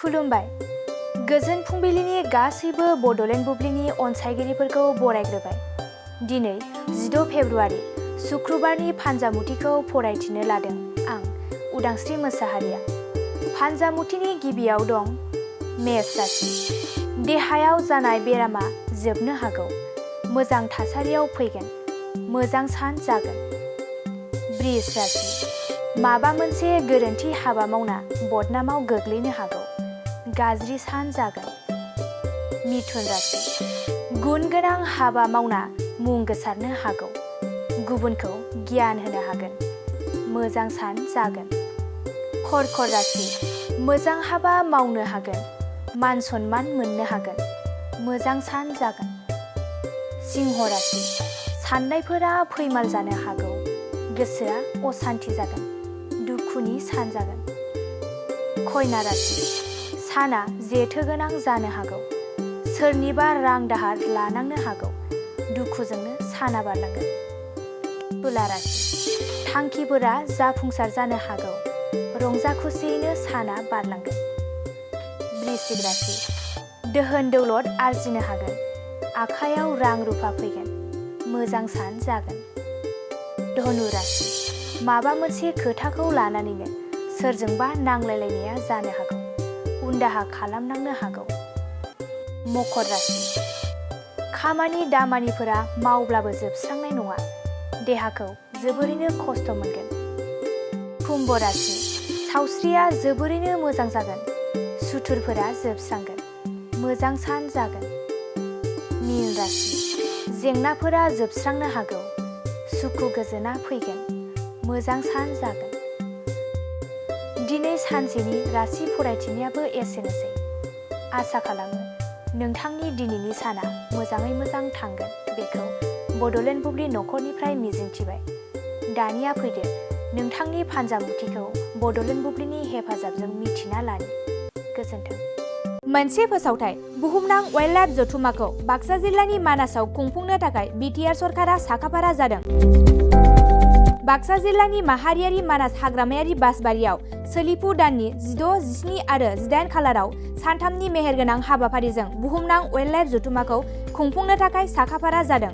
खुलुमबाय। गोजोन फुंबिलिनि गासैबो बड'लेण्ड बुब्लिनि अनसायगिरिफोरखौ बरायग्रोबाय। दिनै 16 फेब्रुआरि शुक्रबारनि फान्जामुथिखौ फरायथिनो लादों आं उदांस्रि मोसाहारिया। फान्जामुथिनि गिबियाव दं मेष राशि। देहायाव जानाय बेरामा जोबनो हागौ। मोजां थासारियाव फैगोन। मोजां सान जागोन। बृष राशि। माबा मोनसे गोरोन्थि हाबा मावना बदनामाव गोग्लैनो हागौ। गाज्रि सान जागोन। मिथुन राशि। गुन गोनां हाबा मावना मुं गोसारनो हागौ। गुबुनखौ गियान होनो हागोन। मोजां सान जागोन। कर्कट राशि। मोजां हाबा मावनो हागोन। मान सन्मान मोननो हागोन। मोजां सान जागोन। सिंह राशि। साननायफोरा फैमाल जानो हागौ। गोसोआ असान्ति जागोन। दुखुनि सान जागोन। कन्या राशि। साना जेथो गोनां जानो हागौ। सोरनिबा रां दाहार लानांनो हागौ। दुखुजोंनो साना बारलांगोन। तुला राशि। थांखिफोरा जाफुंसार जानो हागौ। रंजा खुसियैनो साना बारलांगोन। वृश्चिक राशि। दोहोन दौलत आरजिनो हागोन। आखायाव रां रुफा फैगोन। मोजां सान जागोन। धनु राशि। माबा मोनसे खोथाखौ लानानैनो सोरजोंबा नांलायलायनाया जानो हागौ। उनदाहा खालामनांनो हागौ। मकर राशि। खामानि दामानिफोरा मावब्लाबो जोबस्रांनाय नङा। देहाखौ जोबोरैनो खस्थ' मोनगोन। कुम्भ राशि। सावस्रिया जोबोरैनो मोजां जागोन। सुथुरफोरा जोबस्रांगोन। मोजां सान जागोन। मीन राशि। जेंनाफोरा जोबस्रांनो हागौ। सुखु गोजोना फैगोन। मोजां सान जागोन। दिनै सानसेनि राशि फरायथिनायाबो एसेनोसै। आसा खालामो नोंथांनि दिनैनि साना मोजाङै मोजां थांगोन बेखौ बड'लेण्ड बुब्लि नखरनिफ्राय मिजिंथिबाय। दानिया फैदो नोंथांनि फान्जामुथिखौ बड'लेण्ड बुब्लिनि हेफाजाबजों मिथिना लानि। गोजोन्थों। मोनसे फोसावथाय बुहुमनां वाइल्डलाइफ जथुम्माखौ बाक्सा जिल्लानि मानासाव खुंफुंनो थाखाय बिटिआर सरकारा साखाफारा जादों। बाक्सा जिल्लानि माहारियारि मानास हाग्रामायारि बासबारियाव सोलिफु दाननि 16, 17 आरो 18 खालाराव सानथामनि मेहेरगोनां हाबाफारिजों बुहुमनां वाइल्डलाइफ जथुम्माखौ खुंफुंनो थाखाय साखाफारा जादों।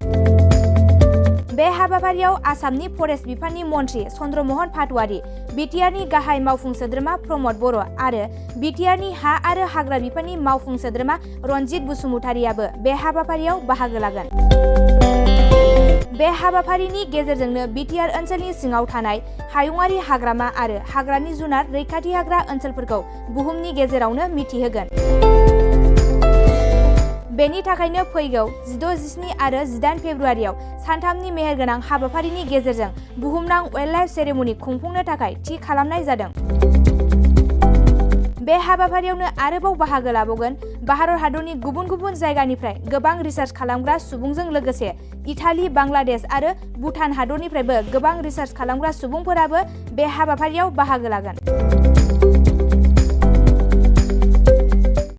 बे हाबाफारियाव आसामनि फरेस्ट बिफाननि मन्थ्रि चन्द्रमोहन पाटवारी, बिटिआरनि गाहाय मावफुं सोद्रोमा प्रमद बर' आरो बिटिआरनि हा आरो हाग्रा बिफाननि मावफुं सोद्रोमा रनजित बसुमतारियाबो बे हाबाफारियाव बाहागो लागोन। बे हाबाफारिनि गेजेरजोंनो बिटिआर ओनसोलनि सिङाव थानाय हायुङारि हाग्रामा आरो हाग्रानि जुनार रैखाथि हाग्रा ओनसोलफोरखौ बुहुमनि गेजेरावनो मिथिहोगोन। बेनि थाखायनो फैगौ 16, 17 आरो 18 फेब्रुआरियाव सानथामनि मेहेरगोनां हाबाफारिनि गेजेरजों बुहुमनां वाइल्डलाइफ सेरेमनि खुंफुंनो थाखाय थि खालामनाय जादों। बे हाबाफारियावनो आरोबाव बाहागो लाबावगोन भारत हादरनि गुबुन गुबुन जायगानिफ्राय गोबां रिसार्च खालामग्रा सुबुंजों लोगोसे इटालि, बांलादेश आरो भुटान हादरनिफ्रायबो गोबां रिसार्च खालामग्रा सुबुंफोराबो बे हाबाफारियाव बाहागो लागोन।